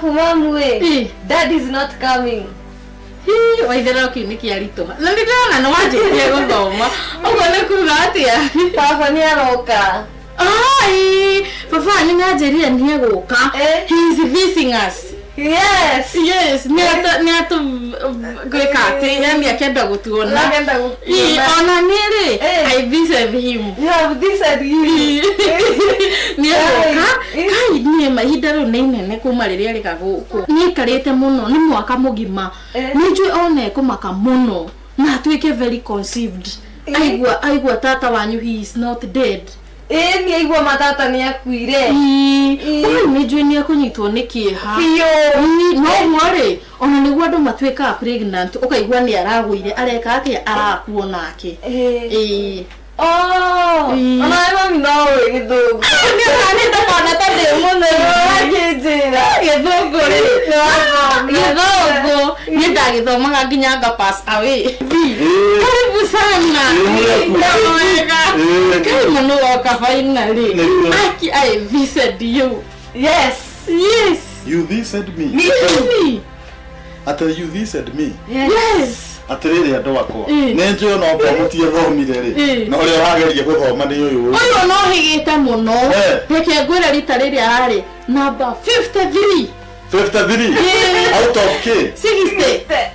Alafu mamu we, dad is not coming. Hi, waitherero kĩu nĩ kĩaritũha na nĩ ndĩrona nĩ wanjĩtie gũthoma. Ũguo nĩ kuga atĩa? Baba nĩ aroka. Ai, baba wanyu nĩ anjĩrire nĩ egũka. He is missing us. Yes. Yes, nĩ atũ gwĩka atĩ, yani akĩenda gũtuona. Akĩenda gũtuona. Ĩ, ona niĩ rĩ, I visited him. You have visited him. Nĩ egũka. Ai. Kai, niĩ ma ihinda rĩu nĩ inene kuma rĩrĩa rĩga gũkũ. Nĩ aikarĩte mũno, nĩ mwaka mũgima. Nĩ njũĩ ona ekũmaka mũno na atuĩke very conceived. Aigua tata wanyu he is not dead. Ĩ, nĩ aigua matata nĩ akuire. Ĩ, ũyũ nĩ njũĩ nĩ ekũnyitwo nĩ kĩeha. Biũ. Ĩ, no ũguo rĩ, ona nĩguo andũ matuĩkaga pregnant, ũkaigua nĩ aragũire, areka atĩa, arakuo nake. Ĩ. Oh, Ĩ. ona we mami no ũĩ gĩthũngũ. Nĩ ũrona nĩ ndakona ta ndĩ mũno. Ũrakĩnjĩra. Gĩthũngũ rĩ, Nĩ wathoma. gĩthũngũ niĩ ndagĩthomaga nginya nga pass away. Karibu sana. Ĩ. Wega. Ĩ. Kai mũno woka finally. Nĩguo. Aki, I visited you. Yes. Yes. You visited me. Me. Atĩ you visited me. Yes. Atĩrĩrĩ andũ akwa. Ĩ. Nĩ njũĩ no ngorwo mũtiathomire rĩ. Ĩ. Na ũrĩa ũrageria gũthoma nĩ ũyũ. Ũyũ no hĩgĩte mũno. Reke ngwĩre rita rĩrĩa ararĩ number 53. 53? Ĩ. Out of K? 60.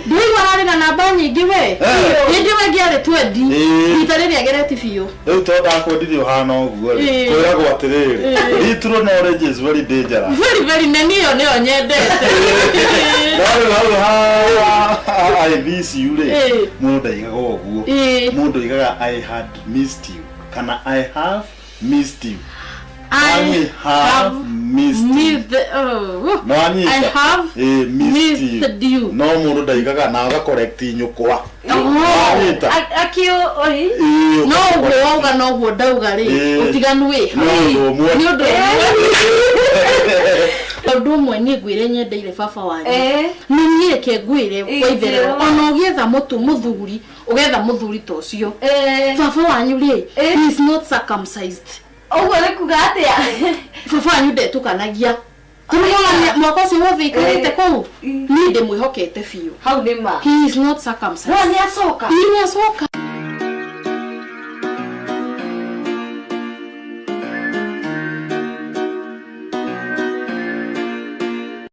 Ndũigua ararĩ na namba nyingĩ we. Hĩndĩ ĩyo ĩngĩ arĩ 20. Rita rĩrĩa agereti biũ. Rĩu tondũ ndakwendirie ũhana ũguo rĩ, kwĩragwo atĩrĩrĩ, little knowledge is very dangerous. Very, very, na niĩ ĩyo nĩyo nyendete. No rĩu hau ha I miss you rĩ, mũndũ ndaigaga ũguo. Mũndũ aigaga I had missed you kana I have missed you. I I have missed you. missed, oh. Nĩwanyita? I have missed you. missed you. No mũndũ ndaigaga na aga correct nyũkwa. Oh. Nĩwanyita? Akĩũ, oi. No ũguo wauga noguo ndauga rĩ, ũtiganu wĩ No ũndũ ũmwe. Nĩ ũndũ ũmwe. Ũndũ ũmwe niĩ ngwĩre nyendeire baba wanyu. Nĩ niĩ reke ngwĩre waitherero, ona ũgĩetha mũtu mũthuri, ũgetha mũthuri ta ũcio. Baba wanyu rĩ, he is not circumcised. Ũguo nĩ kuga atĩa? Baba wanyu ndetũkanagia. Tũrĩ mwaka ũcio wothe ikarĩte kũu, niĩ ndĩmwĩhokete biũ. Hau nĩ ma. He is not circumcised. No nĩ acoka. Ĩ, nĩ acoka.